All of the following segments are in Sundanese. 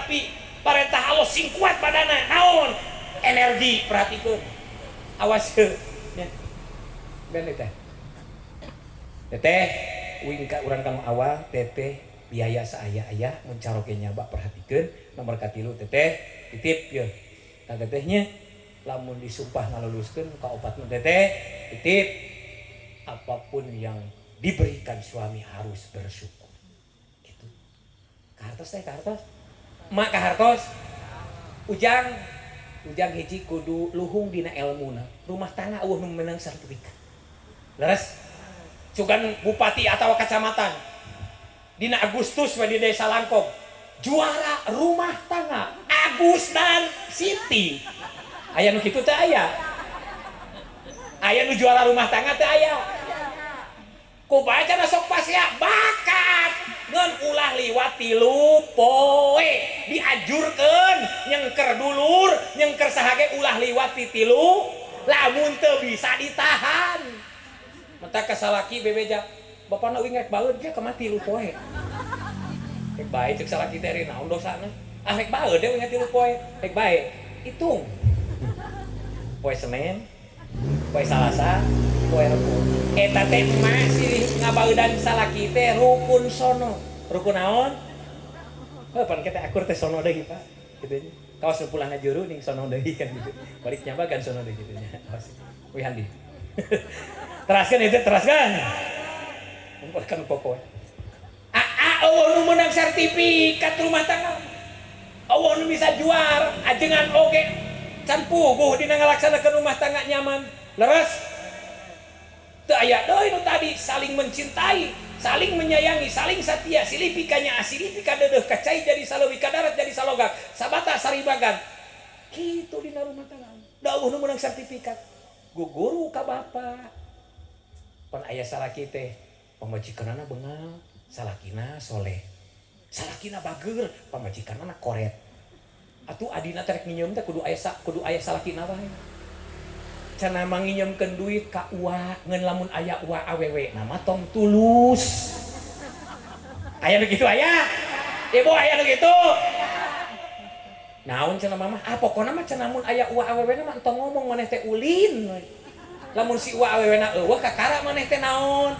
tapi parentah Allah sing kuat badana. Naon? Energi, perhatikeun. Awas heuh. Nya. Ben teh. Teteh, uing ka urang kanu awal teteh biaya saaya-aya mun caroge nyaba perhatikeun. Nomor katilu, teteh titip ye. Nah, tetehnya lamun disumpah ngaluluskeun ka opat nu teteh titip, apapun yang diberikan suami harus bersyukur. Gitu. Kahartos teh, kahartos. Mak kahartos. Ujang, ujang hiji kudu luhung dina elmuna. Rumah tangga euweuh nu meunang sertifikat. Leres? Sugan bupati atau kecamatan. Dina Agustus we di Desa Langkob. Juara rumah tangga Agus dan Siti. Aya nu kitu teh aya. Aya nu juara rumah tangga teh aya. Ku baca sok pasea bakat ngan ulah liwat 3 poe diajurkeun, nyengker dulur, nyengker sahage, ulah liwat ti tilu. Lamun teu bisa ditahan, menta ka salaki bebeja, "Bapana, uing rek baeud ge kumaha 3 poe?" "Rek bae," cek salaki teh, "naon dosana?" "Ah, rek baeud deh uing 3 poe." "Rek bae, hitung poe Senin, poe Salasa, poe Rebo." Eta teh masih ngabaudan salaki teh rukun sono. Rukun naon? Heuh, pan kita akur teh sono deui, Pak, gitu nya. Kawas nu pulang ngajuru ning sono deui kan gitu. Balik nyaba kan sono deui gitu nya. Awas. Wih, Handi. Teraskan itu, teraskan. Ngumpulkan pokok. Ah, euweuh nu meunang sertifikat rumah tangga. Euweuh nu bisa juar, ajengan oge can puguh dina ngalaksanakeun rumah tangga nyaman. Leres? Teu aya deui nu tadi saling mencintai, saling menyayangi, saling setia, silih pikanyaah, silih pikadeudeuh, ka cai jadi saleuwi, ka darat jadi salogak, sabata saribagan. Kitu dina rumah tangga. Da euweuh nu meunang sertifikat. Guguru ka bapa. Pan aya salaki teh pamajikanana bengal, salakina soleh. Salakina bager, pamajikanana koret. Atuh adina teh rek nginjem teh kudu aya salakina wae. Cenah mah nginjemkeun duit ka uwa, ngan lamun aya uwa awewe nama tong tulus. Aya nu kitu aya? Ibu, aya nu kitu? Naon cenah mama? Ah, pokona mah cenah mun aya uwa awewe mah entong ngomong maneh teh ulin. Lamun si uwa awewe na euweuh, kakara maneh teh naon?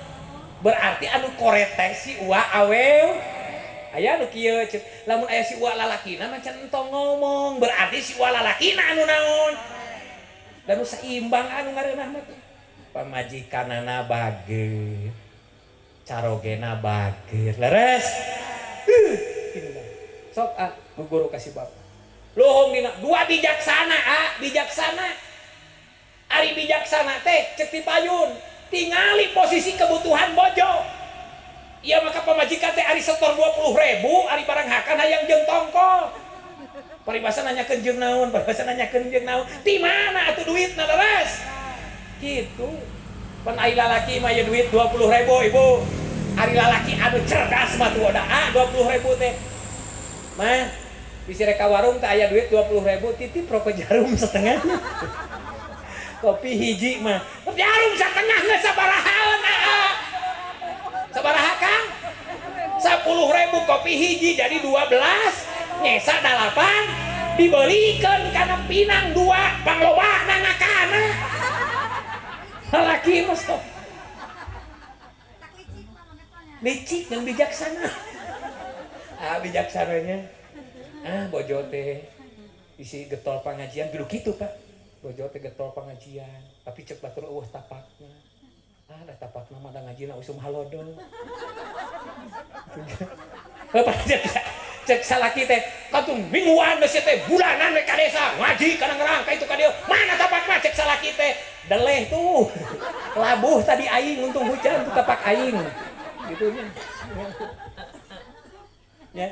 Berarti anu koret teh si uwa awewe. Aya nu kieu, lamun aya si uwa lalakina mah can entong ngomong, berarti si uwa lalakina anu naon? Dan nu saimbang anu ngareunah mah teh. Pamajikanana bager. Carogena bager. Leres? Sok ah, guru kasih bapak. Luhung dina dua bijaksana, ah, bijaksana. Ari bijaksana teh cek ti payun, tingali posisi kebutuhan bojo. Iya, maka pamajikan teh ari setor 20 ribu, ari barang hakan hayang jeung tongkol. Paribasa nanyakeun jeung naon, paribasa nanyakeun jeung naon. Ti mana atuh duitna, leres? Gitu. Pan ari lalaki mah ya duit 20 ribu, Ibu. Ari lalaki anu cerdas mah tuh da ah 20 ribu teh. Mah bisi rek ka warung teh aya duit 20 ribu, titip rokok Djarum setengah. Kopi hiji mah. Djarum setengah geus sabarahaeun, aa? Sabaraha, Kang? 10 ribu kopi hiji jadi 12, nyesa 8, dibelikan karena pinang dua panglobana ngakana. Lalaki mah sok licik dan bijaksana. Ah, bijaksananya, ah, bojo teh isi getol pengajian dulu gitu, Pak. Bojo teh getol pengajian, tapi cek batur euweuh tapakna. Ah, da tapakna mah da ngajina usum halodo. Pak, cek salaki teh kantun mingguan geus teh, bulanan we ka desa ngaji kana ngerang ka itu ka dieu, mana tapakna? Cek salaki teh, "Deleh tuh labuh tadi aing, untung hujan tuh tapak aing," gitu nya. Ya,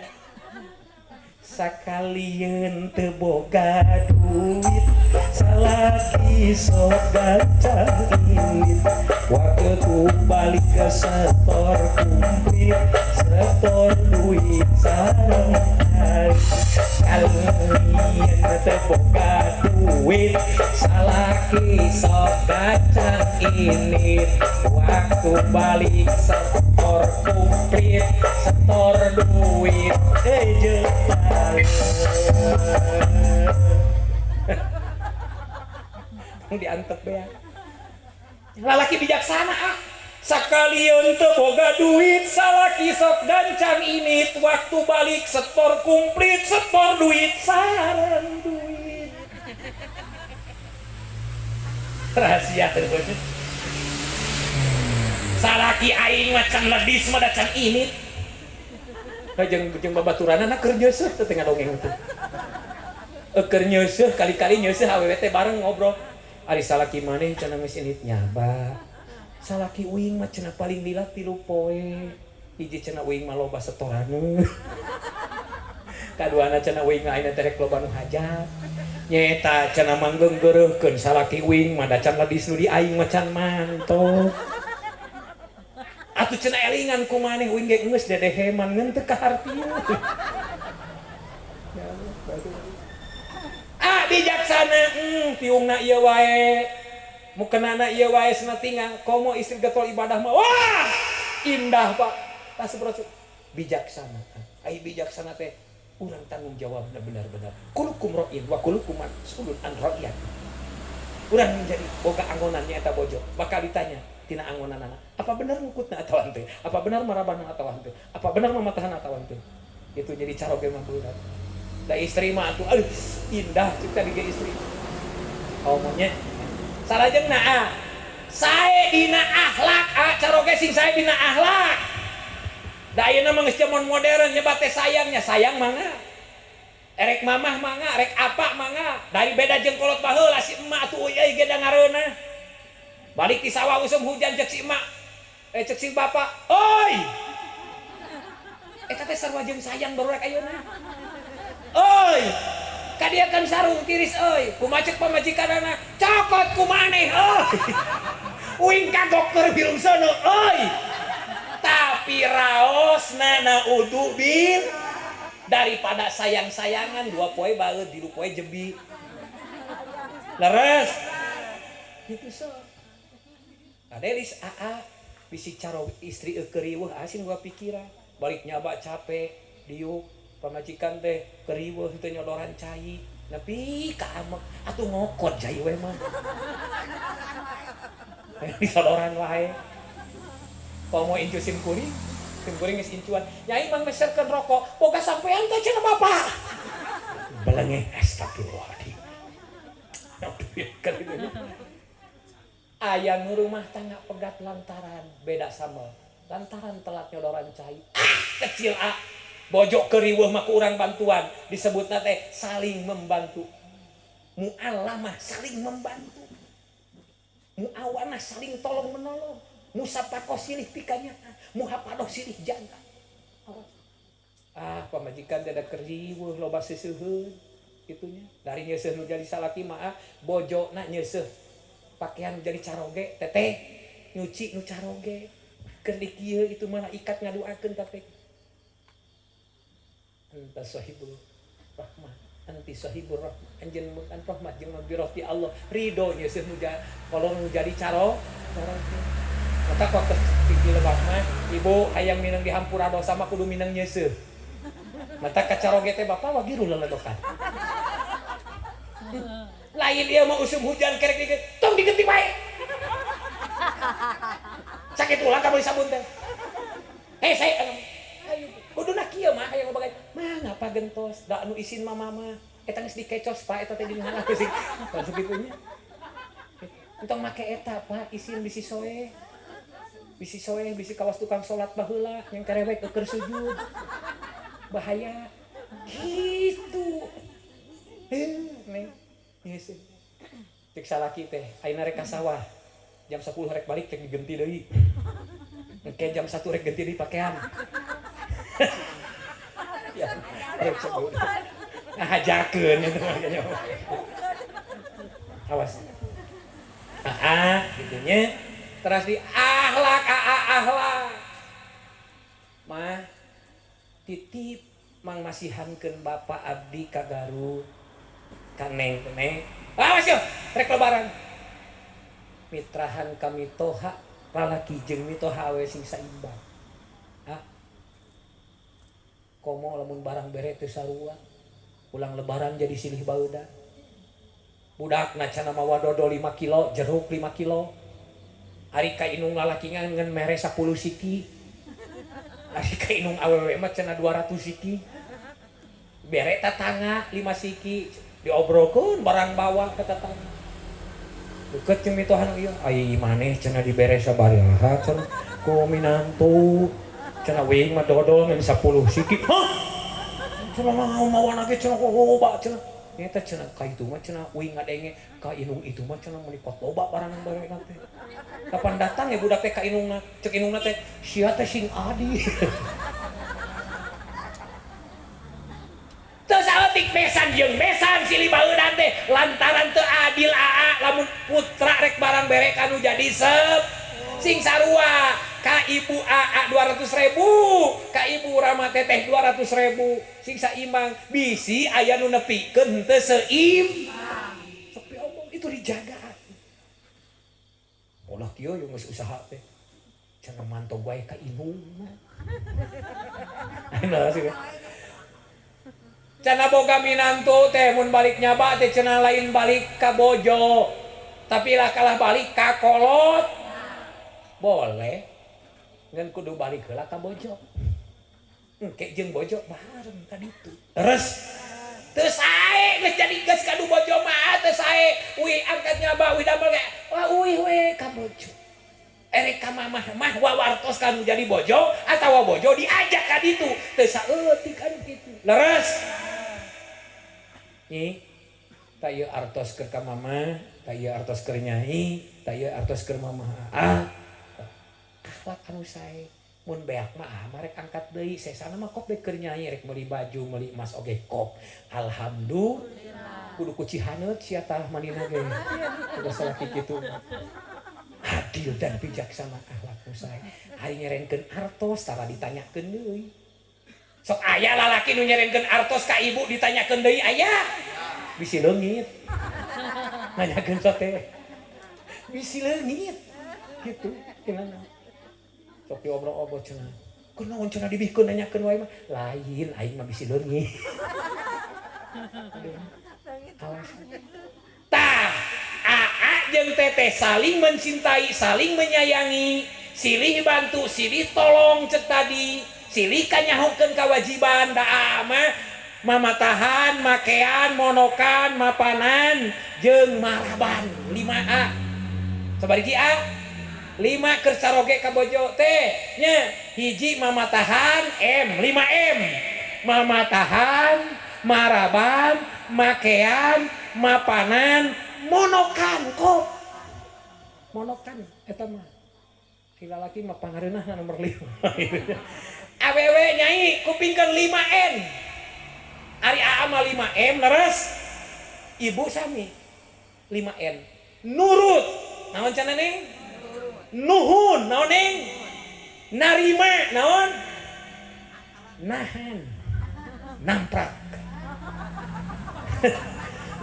sakalieun teu boga duit, salaki sok gancang indit. Waktu ku balik ke setor kumplit, setor duit sareng aing. Kalieun teu boga duit, salaki sok gancang indit. Waktu balik setor kumplit, setor duit jeung. Tong diantep ya. Lalaki bijaksana ah. Sakalieun teu boga duit salaki sok gancang ini waktu balik setor komplit setor duit sareng duit. Rahasia teh bocah. Salaki aing mah can ledis mah da can init. Jeung jeung babaturanana keur nyeuseuh teh ngadongeng teh. Keur nyeuseuh kali-kali nyeuseuh awewe teh bareng ngobrol. Ari salaki maneh cenah geus init nyaba. Salaki uing mah cenah paling lila 3 poe. Hiji cenah uing mah loba setoraneun. Kaduana cenah uing mah ayeuna teh rek loba nu hajat. Nyeta cenah manggeunggeureuhkeun salaki uing mah da can ledis nu di aing mah can mantok. Atuh cenah elingan ku maneh uing ge geus dedeheman ngeun teu kahartieun. Ya Allah, ah bijaksana, tiungna ieu wae. Mukenana ieu wae cenah tinggal komo istri getol ibadah mah. Wah, indah Pak. Tas bijaksana. Ai bijaksana teh urang tanggung jawabna benar-benar. Kulukum ra'in wa kulukum mas'ulun an ra'iyat. Urang menjadi boga angonannya eta bojo, bakal ditanya tina angonanana. Apa benar ngukutna atawa henteu? Apa benar marabana atawa henteu? Apa benar mamatahan atawa henteu? Itu jadi caroge mah berat. Da istri mah atuh aduh indah cik tadi ge istri. Omonya salajengna ah sae dina akhlak ah caroge sing sae dina akhlak. Da ayeuna mah geus jaman modern nyebat teh sayangnya sayang mangga. Erek mamah mangga, erek apa mangga. Dari beda jeung kolot baheula si emak atuh euy ge da ngareunah. Balik ti sawah usum hujan cek si emak. Cek si bapak, "Oi!" Eta teh sarua jeung sayang baru rek ayeuna. Oi! Kadiakan sarung tiris euy, kumaha cek pamajikanana? Cokot ku maneh euy. Uing kagok keur hirung sono euy. Tapi raosna naudzu bil daripada sayang-sayangan 2 poe baeud 3 poe jebi. Leres. Gitu so. Adelis aa bisi caro istri eukeur riweuh asin gua pikiran. Balik nyaba capek diuk pamajikan teh keriweuh teu nyodoran cai. Nepi ka amek atuh ngokot cai we mah. Disodoran wae. Komo incu sim kuring geus incuan. Nyai mang meserkeun rokok, boga sampean teh cenah bapak. Belenge astagfirullahaladzim. Aya nu rumah tangga pegat lantaran beda sama lantaran telat nyodoran cai. Ah, kecil ah. Bojok keriweuh mah ku urang bantuan disebutna teh saling membantu. Muallamah saling membantu. Muawanah saling tolong menolong. Musapakoh silih pikanya, muhapadoh silih jaga. Ah, pamajikan teh da keriweuh loba seuseuheun itunya. Dari nyeuseuh nu jadi salaki mah ah, bojona nyeuseuh pakaian jadi caroge teteh nyuci nu caroge. Keur di kieu itu malah ikat ngaduakeun tapi anta sahibul rahmah, anti sahibur rahmah, anjeun an rahmat jeung magfirah ti Allah, ridho nyeuseuh nu kolong nu jadi caroge. Mata kok di lebak mah ibu hayang minang dihampura dosa mah kudu minang nyeuseuh. Mata kacaroge teh bapak wagiru leledokan. Lain ieu mah usum hujan kerek dikit, tong digenti wae. Sakit ulang ka meuli sabun teh. Saya ayo kuduna kieu mah hayang bagai mah ngapa gentos da anu isin mah mama eta geus dikecos Pak eta teh dina sih. Kan sagitunya. Entong make eta Pak isin bisi soe. Bisi soe bisi kawas tukang salat baheula yang karewek keur sujud. Bahaya. Gitu. Neng. Geus. Cek salaki teh ayeuna rek ka sawah. Jam 10 rek balik teh digenti deui. Engke jam 1 rek ganti deui pakaian. Ya, rek sebut. Ngahajakeun itu makanya. Awas. Aa gitunya. Terus di akhlak, aa akhlak. Mah titip mang masihankeun bapak abdi ka Garut. Ka neng neng. Awas yo, rek lebaran. Mitrahan kami toha lalaki jeung mitoha awe sing saimbang. Ah. Komo lamun barang bere teu sarua. Pulang lebaran jadi silih baeuda. Budakna cenah mawa dodol 5 kilo, jeruk 5 kilo. Ari ka indung lalaki ngan mere 10 siki. Ari ka indung awewe mah cenah 200 siki. Bere tatangga 5 siki, diobrolkeun barang bawa ke tetangga. Deket jeung mitohan ieu, ai maneh cenah dibere sabaraha cenah ku minantu. Cenah wing mah dodol ngan 10 siki. Hah? Cenah naon mawana ge cenah loba cenah. Nyata cenah ka itu mah cenah uing ngadenge ka indung itu mah cenah meuni pot loba barang barena teh. Kapan datang ya budak teh ka indungna, cek indungna teh sia teh sing adi. Teu saeutik besan jeung besan silih baeudan teh lantaran teu adil aa lamun putra rek barang bere kanu jadi sep sing sarua ka ibu aa 200.000 ka ibu Rama teteh 200.000 sing saimbang bisi aya nu nepikeun henteu seimbang. Sok diomong itu dijaga. Olah kieu yang geus usaha teh cenah mantog wae ka indungna. Ayeuna sih. Cenah boga minantu teh mun balik nyaba teh cenah lain balik ka bojo tapi lah kalah balik ka kolot. Boleh ngan kudu balik heula ka bojo. Engke jeung bojo bareng ka ditu. Terus teu sae geus jadi geus kadu bojo mah teu sae. Uih angkat nyaba uih damel ge wah uih we ka bojo. Erek ka mamah mah wawartos kanu jadi bojo atawa bojo diajak ka ditu teu saeutik anu kitu. Leres. Nyi ta ieu artos keur ka mamah, ta ieu artos keur nyai, ta ieu artos keur mamah. Ah. Akhlak anu sae. Mun beak mah ah rek angkat deui, sesana mah kop keur nyai rek meuli baju, meuli emas oge kop. Alhamdulillah. Kudu ku cihaneut sia tah manina ge. Kudu salaki kitu. Adil dan bijaksana akhlak nu sae. Ari nyerenkeun artos tara ditanyakeun deui. Sok aya lalaki nu nyerenkeun artos ka ibu ditanyakeun deui aya. Bisi leungit. Nanyakeun teh. Bisi leungit. Kitu gimana? Sok diobrol-obrol cenah. Kunaon cenah dibikeun nanyakeun wae mah. Lain aing mah bisi leungit. Awas. Tah, aa jeung teteh saling mencintai, saling menyayangi, silih bantu, silih tolong cek tadi, silih kanyahokeun kewajiban da aa mah mamatahan, makean, monokan, mapanan, jeung maraban 5A. Sabariji A? 5 keur caroge ka bojo teh nya hiji mamatahan M 5M. Mamatahan, maraban, makean, mapanan, monokan kok. Monokan eta mah. Si lalaki mah pangareunah nomor 5. Awewe nyai kupingkeun 5N. Ari aa mah 5M leres. Ibu sami 5N. Nurut. Naon cenah neng? Nuhun, naon neng? Narima, naon? Nahan. Namprak.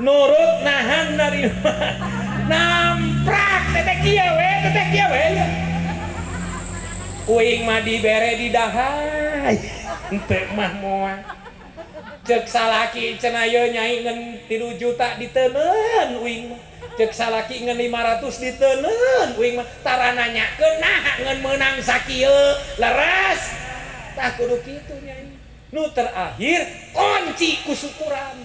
Nurut, nahan, narima. Namprak, teteh kieu we, teteh kieu we. Uing mah dibere di dahai. Henteu mah moal. Cek salaki cenah yeuh nyai ngan 3 juta diteuneun uing mah. Cek salaki ngan 500 diteuneun uing mah. Tara nanyakeun naha ngan meunang sakieu. Leres. Tah kudu kitu nyai. Nu terakhir kunci kusyukuran.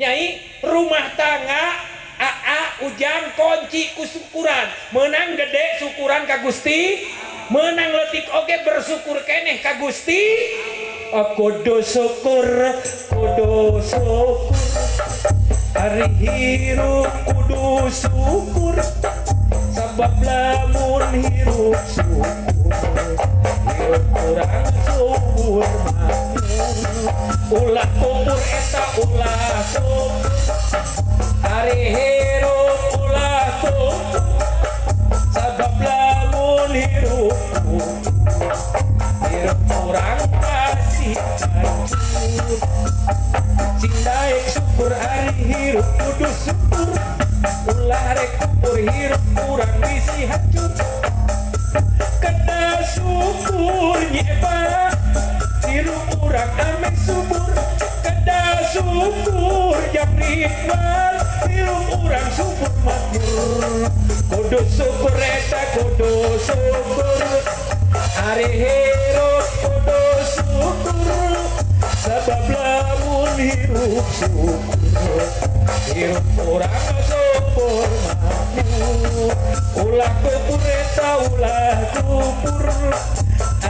Nyai rumah tangga aa ujang kunci kusyukuran. Menang gede syukuran ka Gusti, menang leutik oge bersyukur keneh ka Gusti. Kudu syukur, kudu syukur. Ari hirup kudu syukur. Sabab lamun hirup syukur, hirup kurang subur makmur. Ulah kubur eta ulah kubur. Ari hirup ulah kubur. Sabab lamun hirup kubur, hirup kurang pasti hancur. Sing daek syukur ari hirup kudu syukur. Ulah rek kubur hirup kurang bisi hancur. Kena syukur nyeba hirup kurang ame subur. Kena Syukur jang Ridwan, hirup urang subur makmur. Kudu syukur eta, kudu syukur. Ari hirup kudu syukur, sabab lamun hirup syukur, hirup urang subur makmur. Ulah kupur eta, ulah kupur.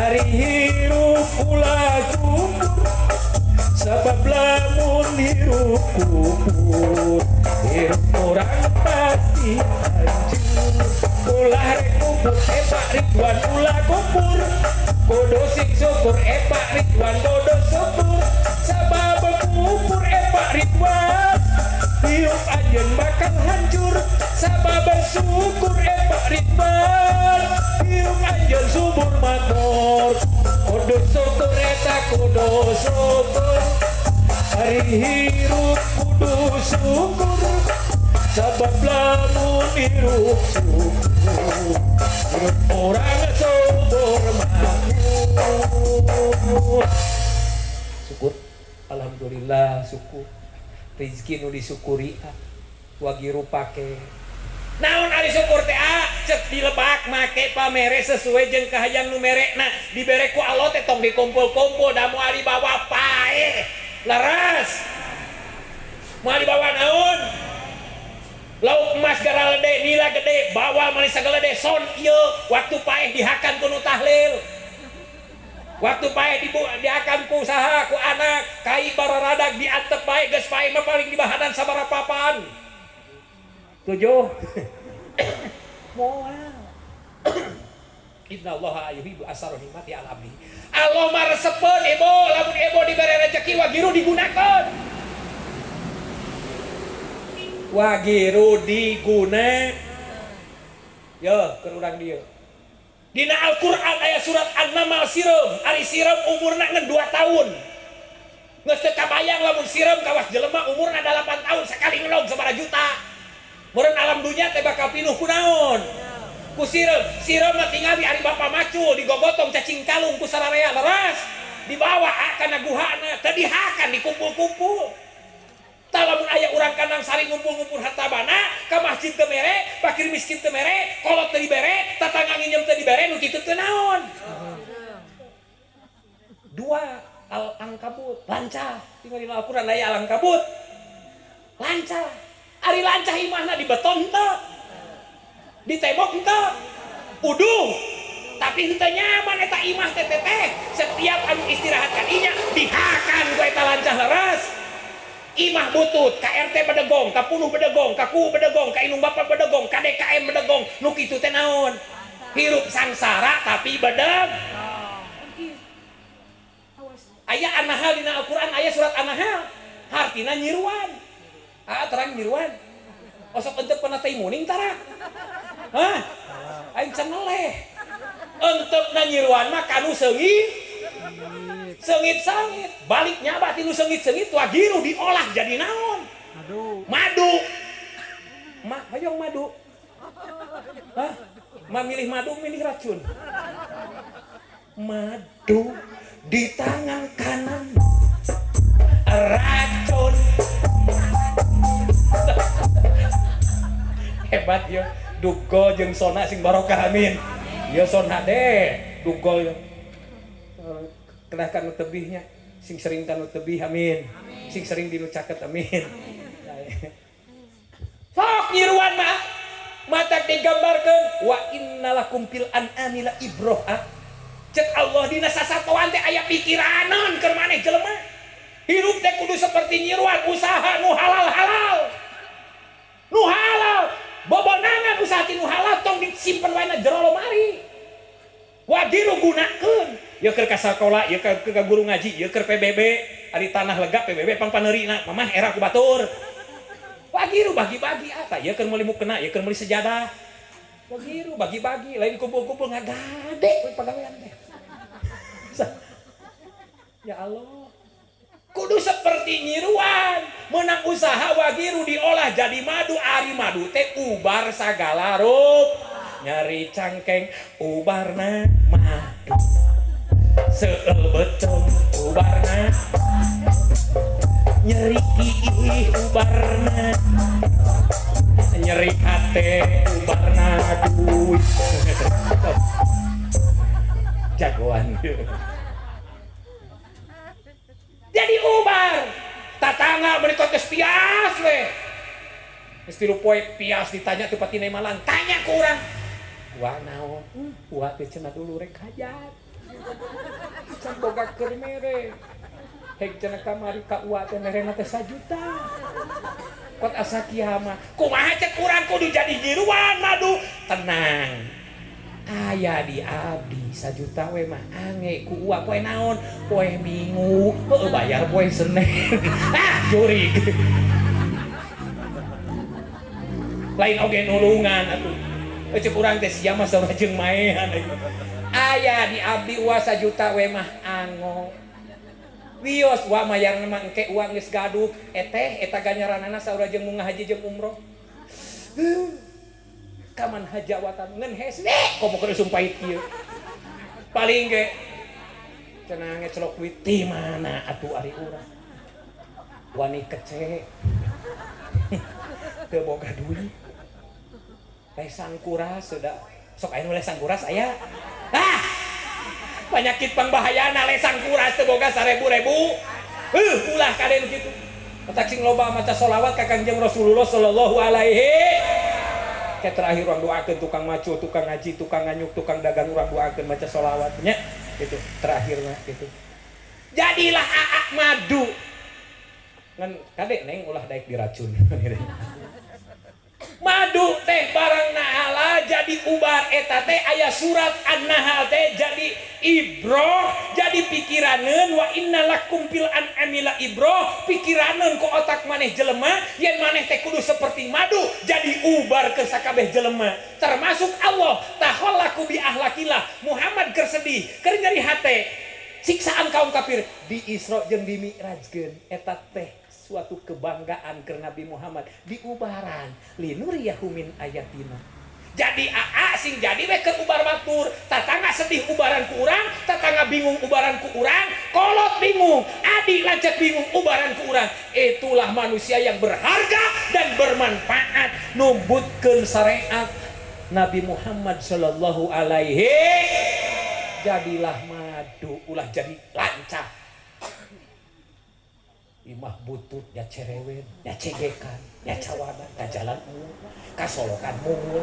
Ari hirup ulah kupur, sabab lamun hirup kupur, hirup urang pasti hancur. Ulah rek kupur, Pak Ridwan, ulah kupur. Kudu sing syukur, Pak Ridwan, kudu syukur. Sabab kupur, Pak Ridwan, hirup anjeun bakal hancur. Sabab syukur, Pak Ridwan, hirup anjeun subur makmur. Kudu syukur eta, kudu syukur. Ari hirup kudu syukur, sabab lamun hirup syukur, hirup urang subur makmur. Syukur, alhamdulillah, syukur. Rezeki nu disyukuri, ah. Wagiru pake naon ari syukur teh, ah? Cek di lebak, make pamere sesuai jeung kahayang nu merekna. Dibere ku Allah teh tong dikumpul-kumpul, da moal dibawa paeh. Laras, moal dibawa naon? Lauk emas garalede, nila gede, bawa manis sagalede son ieu. Waktu paeh dihakan ku nu tahlil, waktu paeh dibu dihakan ku saha, ku anak kai bararadag, diantep bae. Geus paeh mah paling dibahadan sabaraha papan, tujuh, moal. Inna Allaha yuhibbu asaro nikmati al abdi. Allah mah resepeun ibu lamun ibu dibere rezeki, wagiru digunakan, wagiru diguna. Yo keur urang dieu, dina Al-Qur'an aya surat An-Naml, sireum. Ari sireum umurna ngan 2 tahun. Geus teu kabayang lamun sireum kawas jelema umurna 8 tahun sakali ngelog sabaraha juta. Meureun alam dunya teh bakal pinuh ku naon? Ku sireum. Sireum mah tingali ari bapa macul digogotong cacing kalung ku sararea, leras. Dibawa kana guhana, teu dihakan, dikumpul-kumpul. Tah, lamun aya urang kandang sari ngumpul-ngumpul harta bana, ka masjid teu mere, fakir miskin teu mere, kolot teu dibere, tatangga nginjem teu dibere, nu kitu teu naon? Dua, al angkabut, lancah. Tinggal di Al-Qur'an aya al angkabut. Lancah. Ari lancah imahna di beton teu? Di tembok teu? Uduh. Tapi henteu nyaman eta imah teh, teteh. Setiap anu istirahat kadinya dihakan ku eta lancah, leres. Imah butut, ka RT bedegong, ka puluh bedegong, ka ku bedegong, ka indung bapak bedegong, ka DKM bedegong, nu kitu teh naon? Hirup sangsara tapi bedeg. Aya An-Nahl, dina Al-Qur'an aya surat An-Nahl. Hartina nyiruan. Ah, terang nyiruan. Osok entep pernah teh muning tara? Hah? Aing can ngeleh. Entepna nyiruan mah kanu seungit. Seungit-seungit. Balik nyaba tinu seungit-seungit wagiru diolah jadi naon? Madu. Madu. Ma, hoyong madu. Hah? Ma milih madu, milih racun. Madu di tangan kanan, racun. Hebat ya. Dugo jeung sona sing barokah, amin. Ya sona deh, dugo ya. Kedah kanu tebihnya, sing sering kanu tebih, amin. Sing sering dinu caket, amin. Sok nyiruan mah mata digambarkeun wa innalakum fil an'ami la ibroh. Cek Allah, dina sasatoan teh aya pikiranan keur maneh jelema. Hirup teh kudu seperti nyiruan, usaha nu halal-halal. Nu halal, bobonangan usaha ti nu halal, tong disimpen wae na jero lomari. Wagiru gunakeun. Ya keur ka sakola, ya keur ka guru ngaji, ya keur PBB, ari tanah lega PBB pang paneurina, mamah era ku batur. Wagiru bagi-bagi apa? Ya keur meuli mukena, ya keur meuli sejadah. Wagiru bagi-bagi, lain kumpul-kumpul ngagade we pagawean teh. Ya Allah. Kudu seperti nyiruan, menang usaha wagiru diolah jadi madu, ari madu teh ubar sagala rup. Nyari cangkeng ubarna madu. Seueul beuteung ubarna. Nyeri ih ubarna, nyeri hate ubarna duit. Jagoan. Jadi ubar. Tatangga menikah geus pias we. Geus 3 poe pias ditanya teu patine malang, tanya ku urang. Wah naon? Wah teh cenah dulu rek hajat. Can boga keur mere. Heg cenah kamari ka uwa teh merena teh 1 juta. Kot asa kiamat. Kumaha cek urang kudu jadi nyiruan madu. Tenang. Aya di abdi 1 juta we mah ange ku uwa poe naon? Poe Minggu. Heueuh bayar poe Senin. Ah, jurig. Lain oge nulungan atuh. Cek urang teh sia mah saur jeung maehan. Aya di abdi uwa 1 juta we mah ango. Wios wa mayarna mah engke uang geus gaduh. Eteh eta ganjaranana saur jeung munga haji jeung umroh. Kaman hajawatan ngan hese komo keur sumpahit kieu. Paling ge cenah ngecelok duit di mana atuh ari urang. Wani kece. Teu boga duit. Lesang kuras sudah. Sok aya nu lesang kuras aya. Ah! Penyakit pangbahayana lesang kuras teu boga 1000 ribu. Ulah kade nu kitu. Matak sing loba maca solawat ka Kangjeng Rasulullah sallallahu alaihi. Kayak terakhir urang doakeun tukang macul, tukang ngaji, tukang nganyuk, tukang dagang urang doakeun maca solawat nya gitu. Terakhir mah gitu. Jadilah aa madu. Ngan kade neng ulah daek diracun. Madu teh barang nahala jadi ubar eta teh aya surat An-Nahl teh jadi ibroh, jadi pikiraneun wa inna lakum fil an'ami la ibroh, pikiraneun ku otak maneh jelema yen maneh teh kudu seperti madu jadi ubar ke sakabeh jelema termasuk Allah takhallaqu bi ahlakillah. Muhammad keur sedih keur nyeri hate siksaan kaum kafir di Isra jeung di Mi'rajkeun eta teh suatu kebanggaan ke Nabi Muhammad diubaran linuriyahu min ayatina. Jadi aa sing jadi we keur ubar batur, tatangga sedih ubaran ku urang, tatangga bingung ubaran ku urang, kolot bingung, adik lanceuk bingung ubaran ku urang. Itulah manusia yang berharga dan bermanfaat numbutkeun syariat Nabi Muhammad sallallahu alaihi. Jadilah madu, ulah jadi lancah. Imah butut ya cerewet, ya cegekan, ya cawanan, ka jalan mung, kasolokan mung.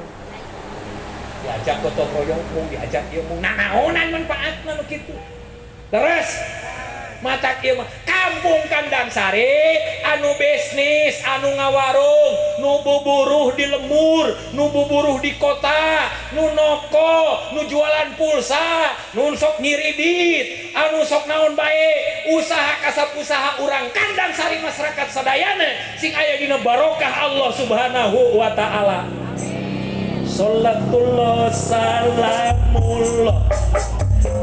Diajak gotong royong mung, diajak ieu mung. Nanaonan manfaatna nu kitu. Terus matak ieu mah kampung Kandang Sari anu bisnis, anu ngawarung, nu buburuh di lembur, nu buburuh di kota, nu noko, nu jualan pulsa, nu sok ngiridit, anu sok naon bae, usaha kasap usaha urang Kandang Sari masyarakat sadayana sing aya dina barokah Allah Subhanahu wa taala. Salatullah salamullah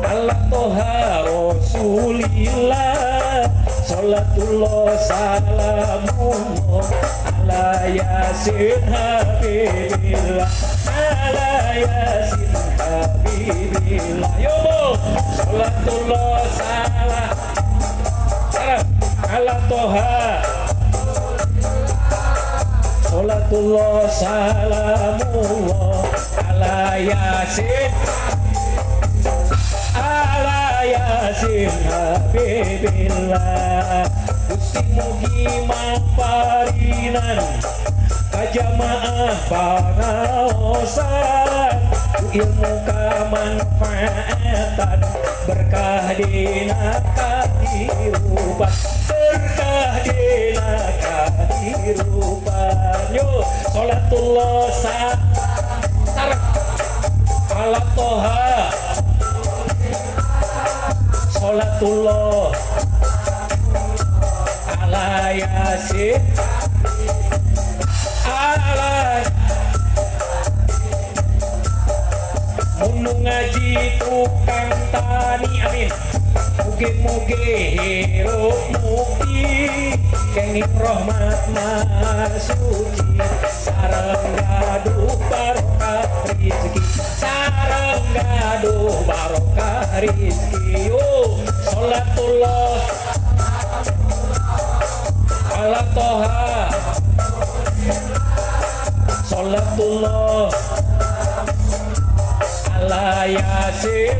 ala toha rasulillah, salatullah salamullah ala yasin habibillah, ala yasin habibillah. Yo salatullah salam salam ala toha, salatullah salamullah ala yasin, ala yasin habibillah. Gusti mugi maparinan ka jamaah pangaosan ku ilmu kamanfaatan, berkah dina kahirupan, berkah dina kahirupan. Yo salatullah salam ala toha, salatullah ala yasin, ala munu ngaji tukang tani, amin. Mugi-mugi hirup mukti kenging rahmat masuci sareng gaduh barokah rezeki, sareng gaduh barokah rezeki. Yo salatullah Ala toha salatullah ala yasin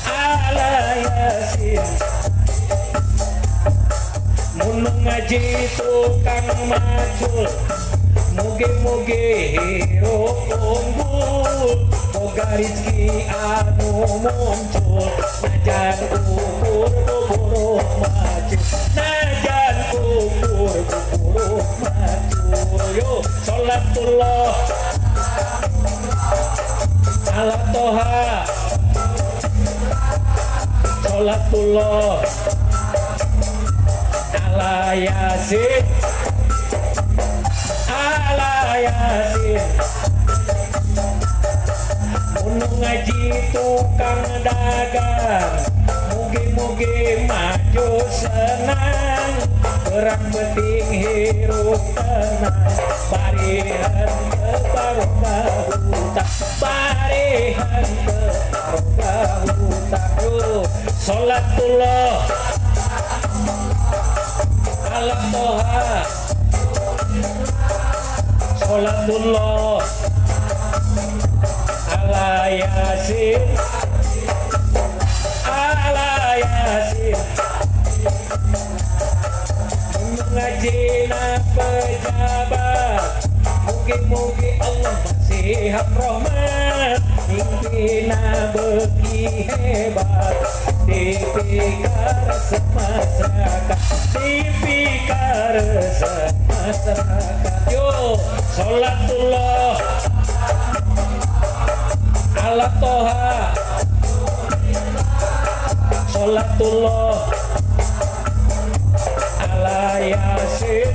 ala yasin. Mun ngaji tukang macul mugi-mugi hirup unggul boga rezeki anu muncul najan ukur kuburuh macul najan ukur kuburuh macul. Yo salatullah ala toha salatullah ala yasin ala yasin. Mun ngaji tukang dagang mugi-mugi maju senang berang penting hirup tenang bari henteu barokah hutang bari henteu barokah hutang. Yo salatullah ala toha salatullah ala yasin ala yasin. Ngajina pejabat mugi-mugi Allah masihap rahmat mimpina beki hebat dipikaresep masyarakat dipikaresep masyarakat. Yo salatullah ala toha salatullah ala yasin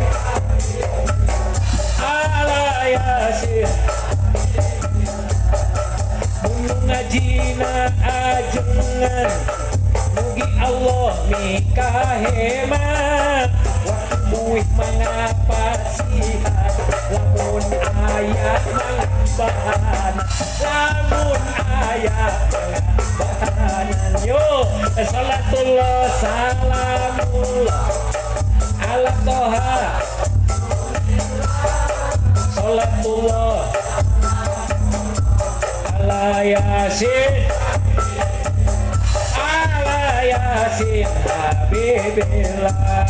ala yasin. Mun ngajina ajengan mugi Allah mikahemat waktu buih mangapasihan lamun aya mangbahanan lamun aya mangbahanan. Yo salatullah salamullah ala toha salatullah ala yasin ala yasin habibillah.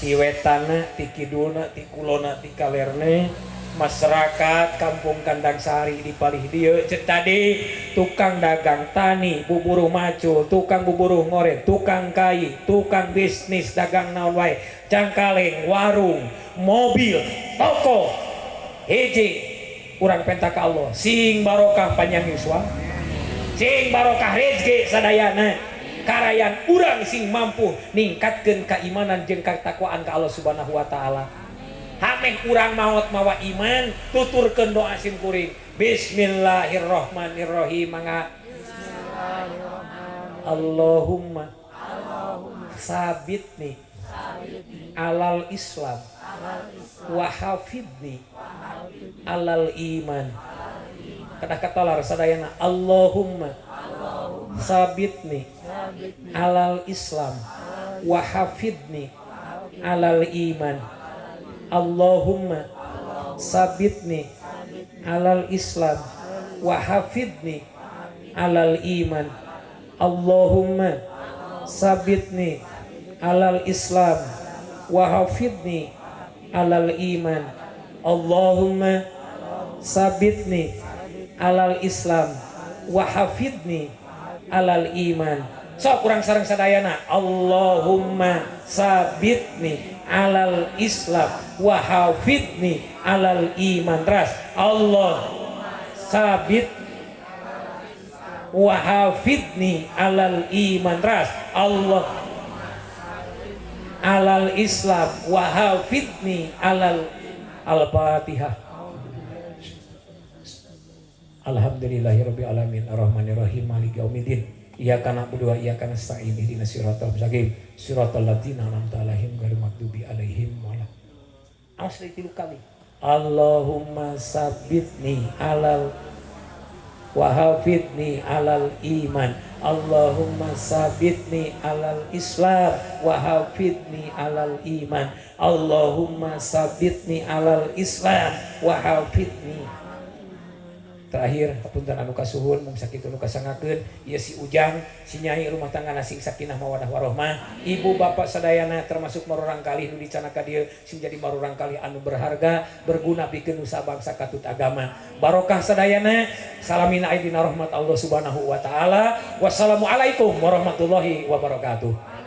Ti wetana ti kidulna ti kulona ti kalerne masyarakat kampung Kandang Sari di palih dieu ceuk tadi tukang dagang tani buburuh macul tukang buburuh ngoret tukang kai tukang bisnis dagang naon wae cangkaleng warung mobil toko hiji urang penta ka Allah sing barokah panjang yuswa sing barokah rezeki sadayana karayan urang sing mampu ningkatkeun keimanan jeung ketakwaan ka Allah Subhanahu wa taala. Hameh urang maot mawa iman tuturkeun doa sim kuring bismillahirrahmanirrahim mangga Allahumma sabitni alal islam wa hafidni alal iman. Kedah katolar sadayana Allahumma sabitni alal islam wa hafidni alal iman. Allahumma sabitni alal islam wa hafidni alal iman. Allahumma sabitni alal islam wa hafidni alal iman. Allahumma sabitni alal islam wa hafidni alal iman. Sok kurang sareng sadayana Allahumma sabitni alal islam wa hafidni alal iman. Ras Allah sabit wa hafidni alal iman. Ras Allah alal islam wa hafidni alal. Al-Fatihah. Alhamdulillahirabbil alamin arrahmanirrahim maliki yaumiddin iyyaka na'budu wa iyyaka nasta'in ihdinas siratal mustaqim siratal ladzina an'amta 'alaihim ghairil maghdubi 'alaihim waladdallin. Awas tilu kali. Allahumma sabitni alal Wa hafidni alal iman. Allahumma sabitni alal Islam wa hafidni alal iman. Allahumma sabitni alal Islam wa hafidni. Terakhir, hapunten anu kasuhun, mung sakitu nu kasangakeun. Ieu si Ujang, si Nyai, rumah tangga sing sakinah mawadah warohmah. Ibu bapak sadayana, termasuk marurang kalih nu dicandak ka dieu, sing jadi marurang kalih anu berharga, berguna pikeun nusa bangsa katut agama. Barokah sadayana, salamina aya dina rahmat Allah Subhanahu wa taala. Wassalamualaikum warahmatullahi wabarakatuh.